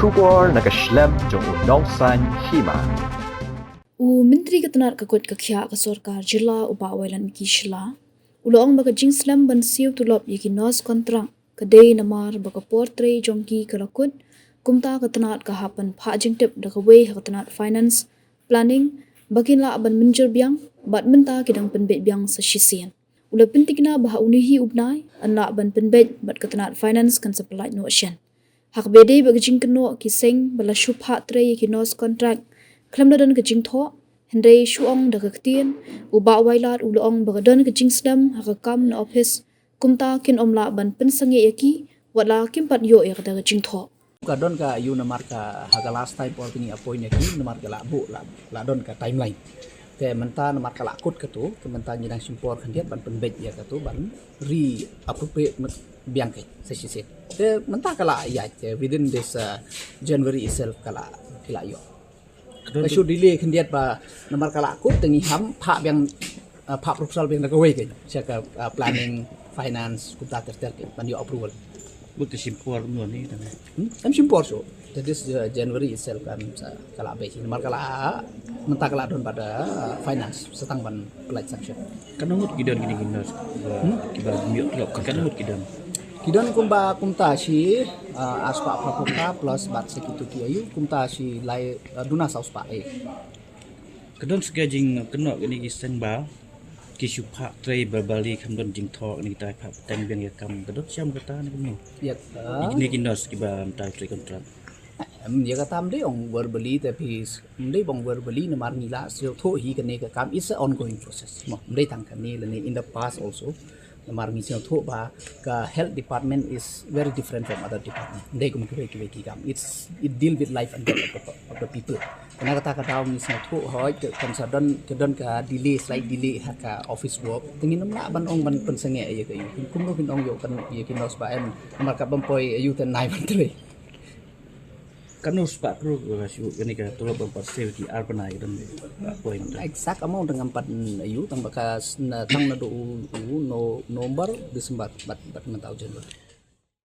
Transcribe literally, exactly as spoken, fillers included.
Khubor na ka shlem jong u Nongsaiñ Hima. U Myntri ka tnat ka koit ka khiah ka sorkar jylla u Bah Wailadmiki Shylla u la ong ba ka jingslem ban siew tulop ïa ki nurse contract ka dei namar ba ka por trei jong ki ka la kut, kumta ka tnat ka hap ban phah jingtip da kawei ha ka tnat finance, planning, ba kin lah ban mynjur biang, bad mynta ki dang pynbeit biang sa shisien. U la pyntikna ba ha une hi u bnai yn lah ban pynbeit bad ka tnat finance kan sa pyllait noh shen. Ha kaba ïadei bad ka jingkynnoh ki seng ba la shu phah trei ïa ki nurse contract khlem da don ka jingthoh, hynrei shu ong da ka ktien, u Bah Wailad u la ong ba ka don ka jingslem ha ka kam na ophis, kumta kin ym lah ban pynsangeh ïa ki wat la kim pat ïoh ïa kata ka jingthoh. Ka don ka ïa u namar ka ha ka last time por ki ngi appoint ïa ki namar ka la buh la, la don ka timeline. Te mynta namar ka la kut katu, te mynta ngi dang shim por khyndiat ban pynbeit ïa katu ban re-appropriate biang ka sa shisien. Te mynta ka la ïaid, te within this, uh, January itself ka la, ki la ïoh. Ka don ka shu delay khyndiat ba namar ka la kut te ngi ham phah biang, uh, phah proposal biang da kawei ka sha ka, uh, planning, finance, kumta ter ter ka ban ïoh approval. Bad ka shim por kumno ni tang. Hmm? Em shim por shu. Te this, uh, January itself kan sa ka la bei shi namar ka la mynta ka la don bad, uh, finance sa tang ban pyllait sanction. Katno ngut ki don kine ki nurse? Hmm? Kiba ym ïoh tulop katno ngut ki don? Ki don kumba kumta shi, uh, arspah phra phew phra plus bad sa kitu ki ïa u kumta shi lai, uh, duna saw spah eh. Ka don sa ka jingkynnoh kine ki seng ba ki shu phah trei ba bali khlem don jingthoh, kine kita phah pateng biang ïa ka kam, ka don shisha kata ne kumno? Ïa ka. Kine ki nurse kiba mynta trei contract. Em, ïa kata ym dei ong verbally te phi, ym dei ong verbally namar ngi la sngewthuh hi kane ka kam, it's an ongoing process. Mo, ym dei tang kane lane in the past also. Namar ngi sngewthuh ba ka health department is very different from other department. Ym dei kum kiwei kiwei ki kam. It's, it deal with life and death of the, of the people. Kane kata ka daw ngi sngewthuh hooid ka kan sa don, ka don ka delay, slight delay ha ka office work. Te ngin ym lah ban ong ban pynsangeh ïa ka ïa. Kumno kin ong ïa kan ïa ki nurse ba em namar ka bym poi ïa u te nai ban trei. Katno spah klur ka shu kane ka tulop bym pat siew ki ar bnai ka dang poi mynta. Exact amount ngam pat ïa u tang ba ka sna tang naduh u, u no, November, December bad, bad mynta u January.